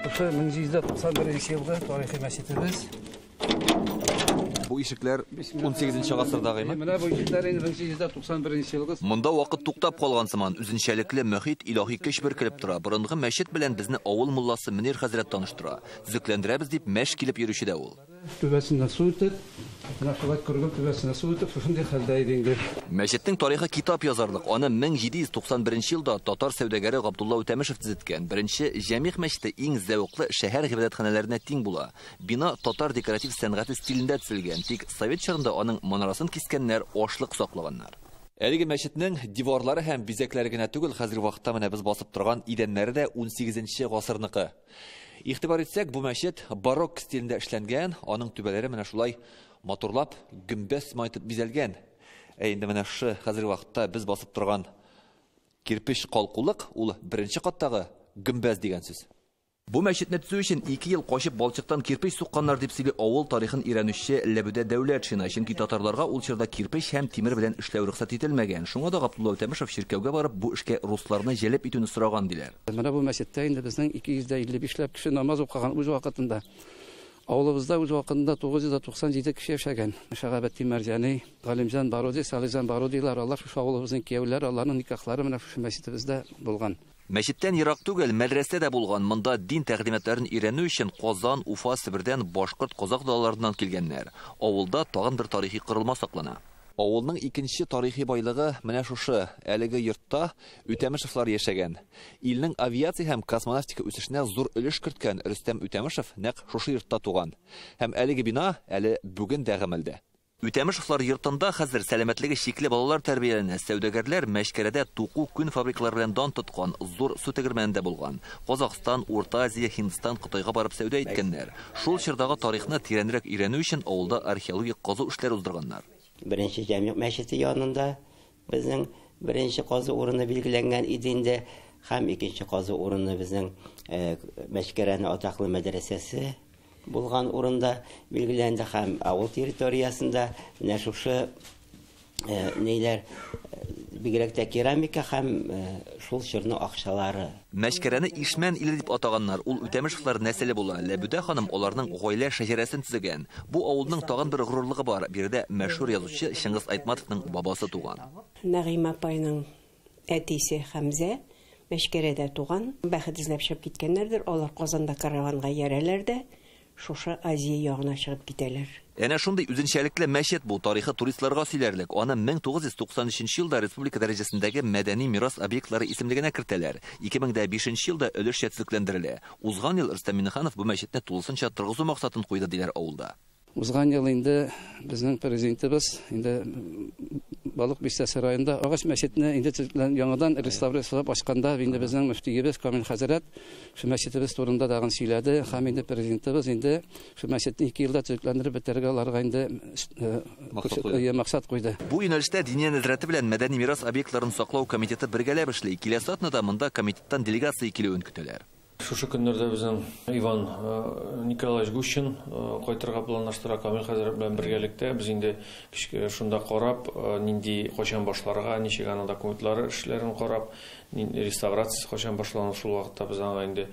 Шушы 1791 елгы тарихи мәчетебез. Бу ишекләр 18 гасырдагымы? Менә бу ишекләр инде 1791 елгы. Монда вакыт туктап калган сыман, үзенчәлекле мөхит, илаһи көч бөркелеп тора. Борынгы мәчет белән безне авыл мулласы Мөнир хәзрәт таныштыра. Төзекләндерәбез дип мәш килеп йөрүче дә ул. Түбәсеннән су үтеп, менә шулай күргән түбәсеннән су үтеп, шушындый хәлдә иде инде. Мәчетнең тарихы китап язарлык. Аны 1791 елда татар сәүдәгәре Габдулла Үтәмешев төзеткән. Беренче Җәмигъ мәчете иң зәвыклы шәһәр гыйбадәтханәләренә тиң була. Бина татар декоратив сәнгате стилендә төзелгән. Тик совет чорында аның манарасын кискәннәр, ашлык саклаганнар. Әлеге мәчетнең диварлары һәм бизәкләре генә түгел, хәзерге вакытта менә без басып торган идәннәре дә 18 гасырныкы. Игътибар итсәк, бу мәчет барокко стилендә эшләнгән, аның түбәләре менә шулай матурлап, гөмбәз сыман итеп бизәлгән. Ә инде менә шушы хәзерге вакытта без басып торган кирпеч калкулык, ул беренче каттагы гөмбәз дигән сүз. Бу мәчетне төзү өчен 2 ел качып балчыктан кирпеч сукканнар дип сөйли авыл тарихын өйрәнүче Ләбүдә Дәүләтшина. Чөнки татарларга ул чорда кирпеч һәм тимер белән эшләү рөхсәт ителмәгән. Шуңа да Габдулла Үтәмешев чиркәүгә барып бу эшкә русларны җәлеп итүне сораган диләр. Менә бу мәчеттә инде безнең 255 ләп кеше намаз укыган үз вакытында. Авылыбызда үз вакытында 997 кеше яшәгән. Шәһабетдин Мәрҗани, Галимҗан Баруди, Салихҗан Барудилар, алар шушы авылыбызның кияүләре, аларның никахлары менә шушы мәчетебездә булган. Мәчеттән ерак түгел, мәдрәсә дә булган. Монда дин тәгълиматларын өйрәнү өчен Казан, Уфа, Себердән, башкорт, казак далаларыннан килгәннәр. Авылда тагын бер тарихи корылма саклана. Авылның икенче тарихи байлыгы менә шушы. Әлеге йортта Үтәмешевлар яшәгән. Илнең авиация һәм космонавтика үсешенә зур өлеш керткән Рөстәм Үтәмешев нәкъ шушы йортта туган. Һәм әлеге бина әле бүген дә гамәлдә. Үтәмешевлар йортында хәзер сәламәтлеге чикле балалар тәрбияләнә. Сәүдәгәрләр Мәчкәрәдә туку күн фабрикалары белән дан тоткан, зур су тегермәнендә булган. Казахстан, Урта Азия, Һиндстан, Кытайга барып сәүдә иткәннәр. Шул чордагы тарихны тирәнрәк өйрәнү өчен авылда археологик казу эшләре уздырганнар. Беренче Җәмигъ мәчете янында безнең беренче казу урыны билгеләнгән иде инде, һәм икенче казу урыны безнең Мәчкәрәнең атаклы мәдрәсәсе булган урында билгеләнде, һәм авыл территориясендә менә шушы ниләр, бигрәк тә керамика һәм шул чорның акчалары. Мәчкәрәне Ишмән иле дип атаганнар. Ул Үтәмешевлар нәселе була. Ләбүдә ханым аларның гаилә шәҗәрәсен төзегән. Бу авылның тагын бер горурлыгы бар. Биредә мәшһүр язучы Чыңгыз Айтматовның бабасы туган. Нәгыймә апайның әтисе Хәмзә Мәчкәрәдә туган. Бәхет эзләп чыгып киткәннәрдер. Алар Казанда караванга ярәләр дә шушы Азия ягына чыгып китәләр. Әнә шундый үзенчәлекле мәчет бу, тарихы туристларга сөйләрлек. Аны 1993 елда республика дәрәҗәсендәге мәдәни мирас объектлары исемлегенә кертәләр. 2005 елда өлешчә төзекләндерелә. Узган ел Рөстәм Миңнеханов бу мәчетне тулысынча торгызу максатын куйды диләр авылда. Узган ел инде безнең президентыбыз инде Балык Бистәсе районында агач мәчетне инде яңадан реставрацияләп ачканда инде безнең мөфтиебез Камил хәзрәт шу мәчетебез турында тагын сөйләде, һәм инде президентыбыз инде шу мәчетне 2 елда төзекләндереп бетерергә аларга инде максат куйды. Бу юнәлештә Диния нәзарәте белән мәдәни мирас объектларын саклау комитеты бергәләп эшли. Киләсе атнада монда комитеттан делегация килүен көтәләр. Шушы көннәрдә безнең Иван Николаевич Гущин кайтырга планлаштыра Камил хәзрәт белән бергәлектә. Без инде шунда карап, нинди кайчан башларга, ничек аның документлары эшләрен карап, реставрациясе кайчан башлана, шул вакытта без аңа инде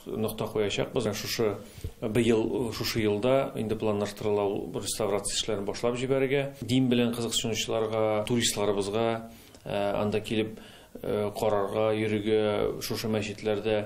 нокта куячакбыз. Шушы быел, шушы елда инде планлаштырыла ул реставрация эшләрен башлап җибәрергә. Дин белән кызыксынучыларга, туристларыбызга анда килеп карарга, йөрергә, шушы мәчетләрдә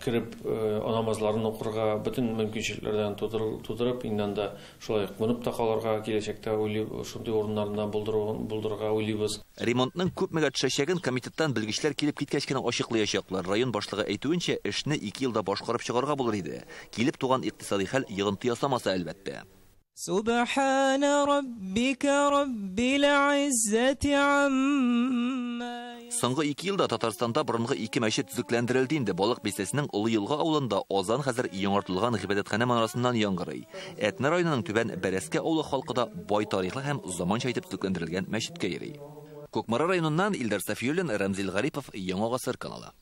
кереп намазларын укырга бөтен мөмкинчелекләрдән тудырып, инде анда шулай кунып та калырга киләчәктә уйлый, шундый урыннарында булдырырга уйлыйбыз. Ремонтның күпмегә төшәчәген комитеттан белгечләр килеп киткәч кенә ачыклаячаклар. Район башлыгы әйтүенчә, эшне 2 елда башкарып чыгарга булыр иде. Килеп туган икътисади хәл йогынты ясамаса, әлбәттә. سبحان ربك رب العزة عما Соңгы 2 елда Татарстанда борынгы 2 мәчет төзекләндерелде инде. Балык Бистәсенең Олы Елга авылында азан хәзер яңартылган гыйбадәтханә манарасыннан яңгырый. Әтнә районының Түбән Бәрәскә авылы халкы да бай тарихлы һәм заманча итеп төзекләндерелгән мәчеткә йөри. Кукмара районыннан Илдар Сафиуллин, Рәмзил Гарипов, Яңа Гасыр каналы.